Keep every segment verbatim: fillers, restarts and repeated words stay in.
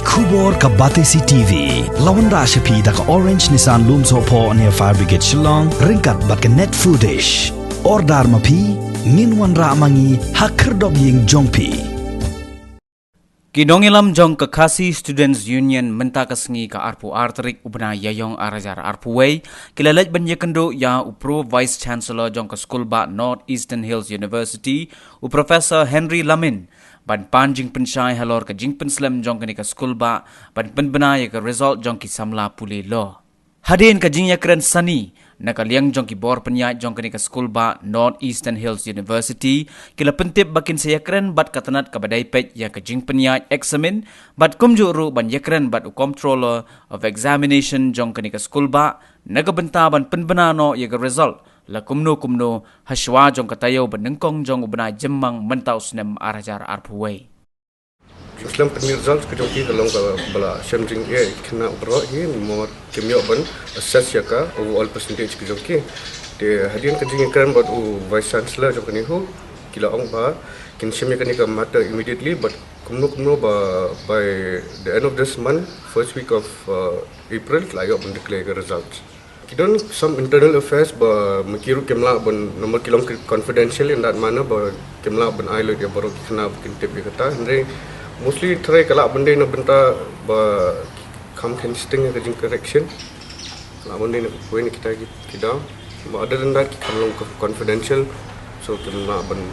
Khubor ka Batesi T V. La wanrah sha phi da ka Orange Nissan Lumsohphoh near Fire Brigade Shillong, ryngkat bad ka Net Foodish. Order ma phi, ngin wanrah ma ngi ha khyrdop ïing jong phi. Ki nongïalam jong ka Khasi Students Union mynta ka sngi ka arphew ar tarik u bnai Ïaïong ar hajar arphew wei, ki la leit ban ïakynduh ïa u Pro Vice Chancellor jong ka skulbah North Eastern Hills University, u Professor Henry Lamin, ban pan jingpynshai halor ka jingpynslem jong kane ka skulbah, ban pynbna ïa ka result jong ki samla pule law. Hadien ka jingïakren sani na ka liang jong ki bor pynïaid jong kane ka skulbah North Eastern Hills University, ki la pyntip ba kin sa ïakren bad ka tnat kaba dei peit ïa ka jingpynïaid eksamin, bad kumjuh ruh ban ïakren bad u Comptroller of Examination jong kane ka skulbah, na ka bynta ban pynbna noh ïa ka result la kumno kumno hashwa jong ka taïew ba nyngkong jong u bnai Jymmang mynta u snem ar hajar arphew wei. Jingslem pynmih results ka jong ki ka long kaba la shem jingeh ïa ki khynnah baroh hi, namar kim ïoh ban assess ïa ka overall percentage ka jong ki. Te hadien ka jingïakren bad u Vice Chancellor jong kane hi, ki la ong ba kin shem ïa kane ka matter immediately, but kumno kumno ba by the end of this month, first week of uh, April, ki la ïoh ban declare ka results. Ki don some internal affairs ba ma ki ruh kim lah ban, namar ki long ki confidential, in that manner ba kim lah ban ai lut ïa baroh ki khynnah ba kin tip ïa kata. Hynrei mostly tharai ka lah ban dei na bynta ba kham khein sting ïa ka jingcorrection. Lah ban dei na kawei na kita ki, ki daw. But other than that, ki kham long confidential, so kim lah ban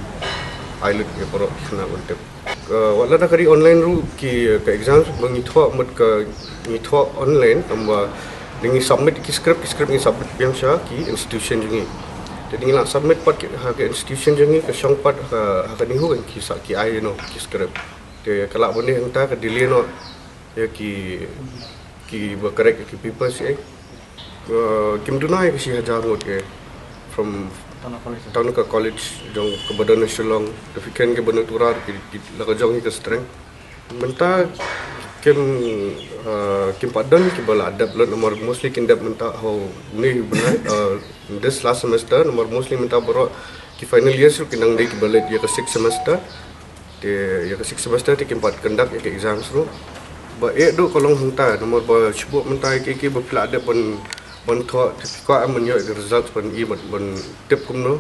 ai lut ïa baroh ki khynnah ban tip. Uh, wat la da ka dei online ruh ki, ka exams ba ngi thoh, mut ka ngi thoh online, tangba da ngi submit ki script, ki script ngi submit biang sha ki institution jong ngi. Te da ngi la submit pat ki, ha ka institution jong ngi, ka shong pat ha, ha kane hi, ki sa, ki ai noh ki script. Te ka lah ban dei hangta ka delay noh ïa ki, ki ba correct ïa ki papers eh. Uh, kim duna ïa ka shi hajar ngut eh, from tang na ka college jong kaba don ha Shillong. Te phi khein kaba na Tura, ki, ki la ka jong hi ka strength. Mynta kim, uh, kim pat don kiba la dep lut, namar mostly kin dep mynta ha une u bnai, uh, this last semester, namar mostly mynta baroh ki final years ruh ki nang dei kiba leit ïa ka sixth semester. Te ïa ka sixth semester te kim pat conduct ïa ka exams ruh. Ba eh duh ka long hangta, namar ba shibun mynta ïa ki, ki ba phi la dep ban, ban thoh, te phi kwah ban ïoh ïa ka results ban i, ban, ban tip kumno,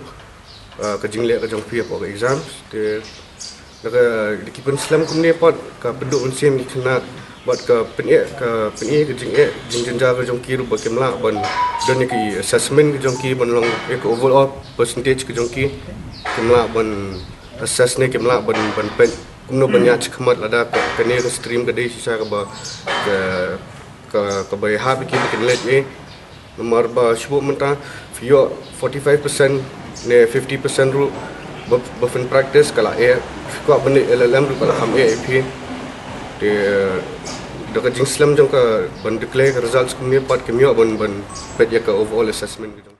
ah, ka jingleh ka jong phi hapoh ka exams. Te da ka, da ki pynslem kumne pat, ka pynduh mynsiem ki khynnah, bad ka pyneh, ka pyneh ka jingeh, jingjynjar ka jong ki ruh ba kim lah ban don ïa ki assessment ka jong ki, ban long ïa ka overall percentage ka jong ki, kim lah ban assess ne kim lah ban, ban peit kumno ban ïaid shakhmat lada ka, kane ka stream ka dei shisha kaba, ka, ka, kaba ïahap ïa ki ba kin leit eh. Namar ba shibun mynta phi ïoh forty-five percent ne fifty percent ruh ba, ba phin practice ka la eh. Phi kwah ban leit L L M ruh ka la kham eh ïa phi. Te da ka jingslem jong ka ban declare ka results kumne pat kim ïoh ban, ban peit ïa ka overall assessment ka jong